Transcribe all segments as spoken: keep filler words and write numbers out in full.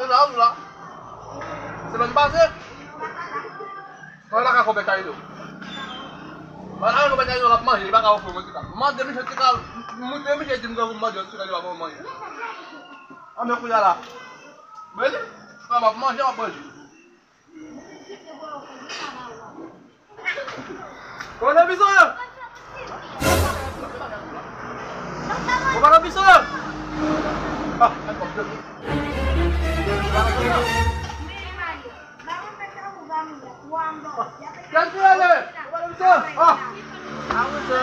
Sa ou la? Semèn pase, mwen la ka konpè Kaydo. Mwen la ka konpè Kaydo, l ap manje, li pa ka ofri mwen ti kal. Mwen mande misye ti kal, mwen te misye di m ke pou m mande yon ti kal, li pa ban mwen manje. Anben kounye a la. Men li, sa m ap manje, m ap manje. Ou pa nan pizza? Ou pa nan pizza? Ah, kèl ti ale? Ou pa nan pizza? Ah. Ah, wi, sè.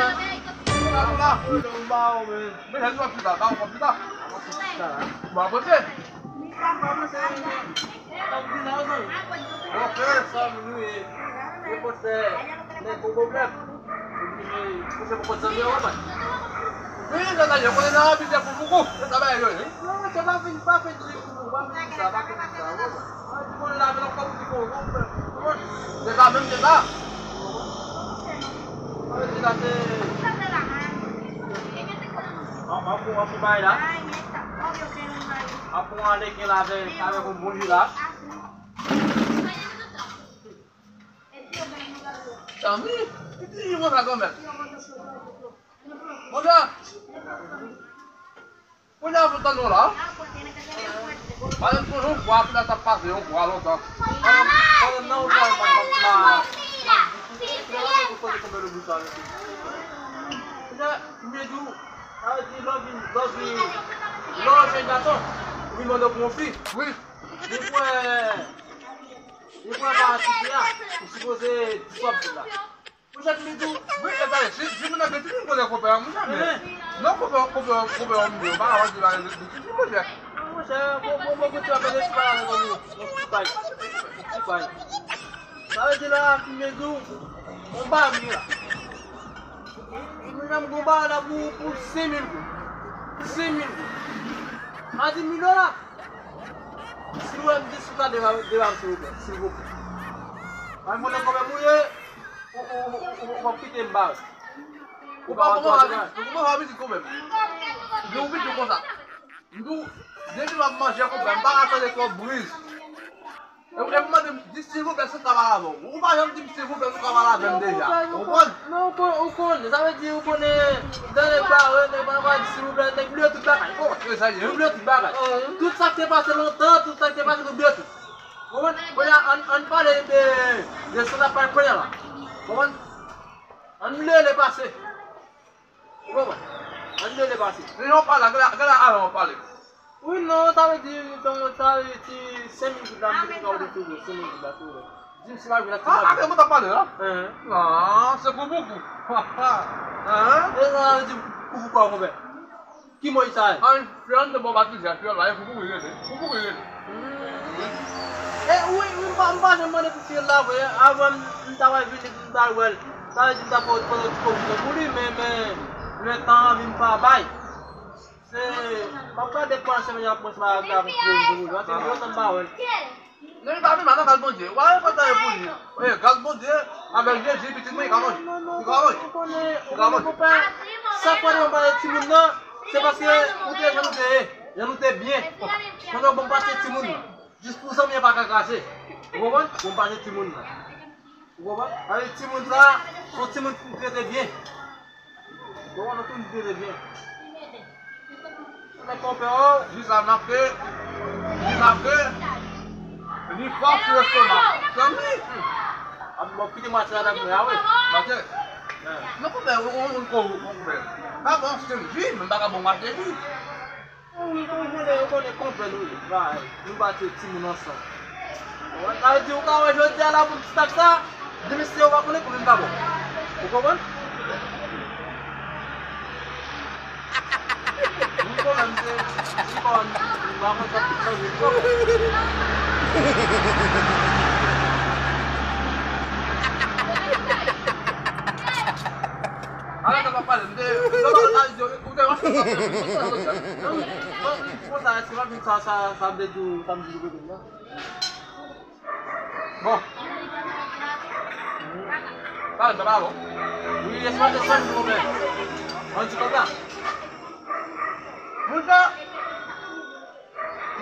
Ou pa nan pizza? Ou pa nan pizza? Ou pa nan pizza? Ou pa nan pizza? Ou pa nan pizza? Ok, sa nou ye. Nenpòt lè, nèg gon pwoblèm. Ou oblije poze pou kont zanmi an, wè mwen. Wi, sa ta ye, konnen nan abitye pou bokou. Se sa bagay yo ye. Non, se pa vin, pa fè di pou bokou, pa fè di sa, pa fè di sa, wè mwen. Mwen di konnen la, men lòt kòb ou di pou bokou, wè mwen. Se sa menm, se sa. Sa vle di la, se An, an pou, an pou bay la. An pou anlè gen la avèk, avèk yon bon jwi la. Tanmi, ki ti jwi konsa kanmenm? Monchè, kounye a pou tann nou la. Pandan pou nou vwa pou la t ap pase, yon vwa lontan. Pandan, pandan nan yon vwa, m ap la. Monchè, m vle di w, sa vle di lè w vin, lè w vin, lè w jèn gason, ou vin mande pou yon fi. Wi. Li kwè, li kwè pa ti fi a, ou sipoze di sa w ap di la. Monchè, m vle di w, wi, e sa, si, si moun nan gen ti fi, m konnen konpè an, monchè, men. Non, konpè, konpè, konpè an, m di, yo pa ka pase la, li, li ti fi, monchè. Monchè, bon, bon, bon, bon, ti bagay, ti bagay, ti bagay. Sa vle di la, m vle di w, yon bagay la. Mwen menm gon bagay la pou, pou senk mil goud. Senk mil goud. A di mil dola. Si w wè m di sou ta deva, deva m silvouplè, silvouplè. Mwen konnen kòman m ye, ou, ou, ou, ou, ou p ap kite m bare. Ou pa konprann, ou konprann sa m di konpè m. Gen yon videyo konsa. M di w, depi m ap manje konpè m, m pa ka tande twòp briz. E, e pou mande m, di silvouplè, si m ka pale avè w. Ou pa janm di m silvouplè, si w ka pale avè m deja. Ou konprann? Non, ou konn, ou konn, sa vle di ou konnen, lè nèg bare, nèg pa ka di silvouplè, nèg bliye tout bagay. Ou bliye tout bagay. Tout sa k te pase lontan, tout sa k te pase, nou bliye tout. Ou konprann? Kounye a, ann, ann pale de, de sa n ap pale kounye a la. Ou konprann? Ann bliye le pase. Ou konprann? Ann bliye le pase. Se jan w pale la, gade, gade avan w pale. Wi, non, sa vle di, donk, sa vle di, senk mil goud la, m vin ka ou de touzo, senk mil goud la, touzo. Di m si m a jwenn ak ti bagay. Ah, avè mwen t ap pale la? Hein? Non, se pou bokou. Hein? E sa vle di, pou bokou a, konpè? Ki mo sa ye? An, fiyòl de bò patrizye, fiyòl la, e pou bokou rele. Pou bokou rele. Hmm. E wi, wi, m pa, m pa janm mande pou fiyòl la, vre. Avan m, m ta wè vini, m ta wè l. Sa vle di m ta poze, poze ti pwovizyon pou li, men, men, lè tan an vin pa bay. Se, m ap gade pandan semèn nan, ap mwen se pa avèk ti moun yo, se yon tan m pa wè l. Non, li pa vin mal, non, gad Bondye. Wa, e kontan e pou li. E, gad Bondye, avèk Jezi, pitit mwen, li ka manje. Li ka manje. Li ka manje. Sa k fè nou pale timoun nan, se paske ou te jan nou te ye, jan nou te byen. Pandan bon pase timoun nan. Jis pou zanmi an pa ka kraze. Ou konprann? Bon pase timoun nan. Ou konprann? Sa vle di timoun sa, se yon timoun pou trete byen. Ou konprann, nou tout trete byen. Nèg konpè, o, jis la m ap ke, jis la m ap ke, li fò sou lestomak. Zanmi! Ap, bon, kite m atire avèk mwen, a wi. Matye. Hein. Non, konpè, ou, ou, ou, ou, konpè. Pa bon, se jwi, men m pa ka bon matye jwi. Ou, ou konnen, ou konnen konpè nou ye. Bay, nou pa tire timoun ansanm. Sa vle di, ou ka wè jodi a la pou ti tak sa, demen si ou pa konnen konbyen m ka ba w. Ou konprann? Yon pwoblèm se, se pa yon, m pa konn sa pou manje pwoblèm. Ala sa pa pale, m te, m te, m te, Konsa, èske w ap vin sa, sa, sa m te di w, sa m di w, nan? Bon. Pale, pale, bon. Wi, èske w ap desann, konpè? An di konsa. Monchè, m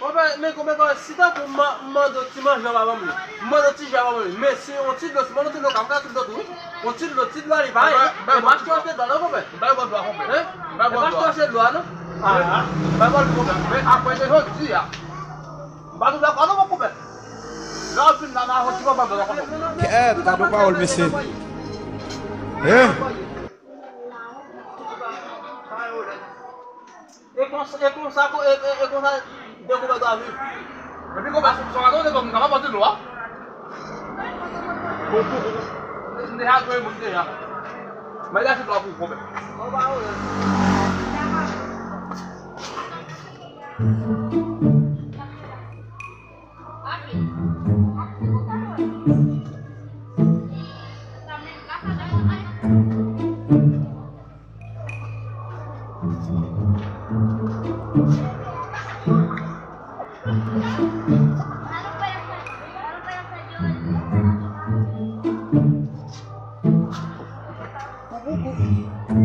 Konpè, men konpè, si tankou m mande yon ti manje, w pa ban m li. M mande yon ti je, w pa ban m li. Men si yon ti dlo, si m mande yon ti dlo, ka m ka ti dlo tou, wi. Yon ti dlo, ti dlo a li pa anyen. E m achte yon ti dlo a non, konpè. M pa gen dlo a, konpè. Hein? M pa gen dlo a. E m achte yon ti dlo a non. Ah, m pa gen dlo a, konpè. Men apre de jodi a, m pa dwe dakò non, mon konpè. Lè w fin la, m a yon ti konpè, m pa konpè. Kèt, gade yon pawòl, mesye. Hein? E konsa, e konsa, e, e, e konsa, de konpè ta viv. Epi konpè, sa w gade, w te konn kapab pati dlo a. Bon, pou, pou, pou. M deja jwenn moun deja. Mwen deja se dlo pou konpè. Kouboukou.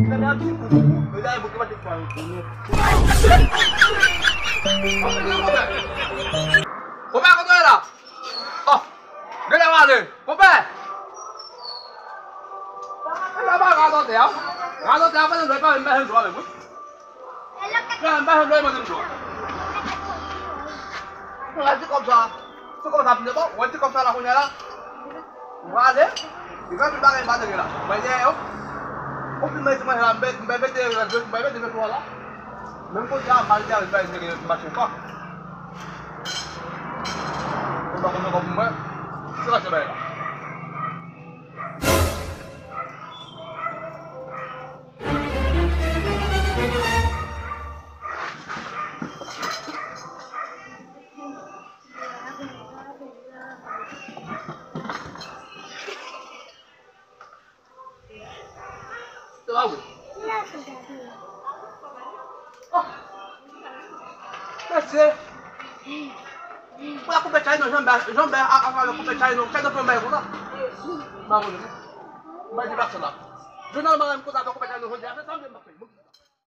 Gade yon ti kouboukou. Gade yon kouboukou. Konpè, kote w ye la? Oh, gade w ale. Konpè! Konpè pa radòtè a. Radòtè a pa nan dwa, pa menm pa nan dwa menm, wi. Nan, m pa janm vle mande m dlo. Mwen di kòb sa, se kòb sa vin bon, mwen di kòb sa la kounye a la. Mwen ale, li fè tout bagay m pa tande la. Mwen dèyè yo. Ou fin mwen di manje la, m bay, m bay vennde, m bay vennde vennde twa la. Menm kote a, m al dèyè, m bay vennde mache pa. Mwen pa konn kòb mwen, se la se bay la. Se pa vre. Oh! Mesye! Mwen konpè chay non, janbè, janbè a, a, a, konpè chay non, chay non fè m bay konsa. Mwen konn. Mwen di pa sa la. Jounal mwen konsa, konpè chay non, jodi a, se sa m di m ap fè.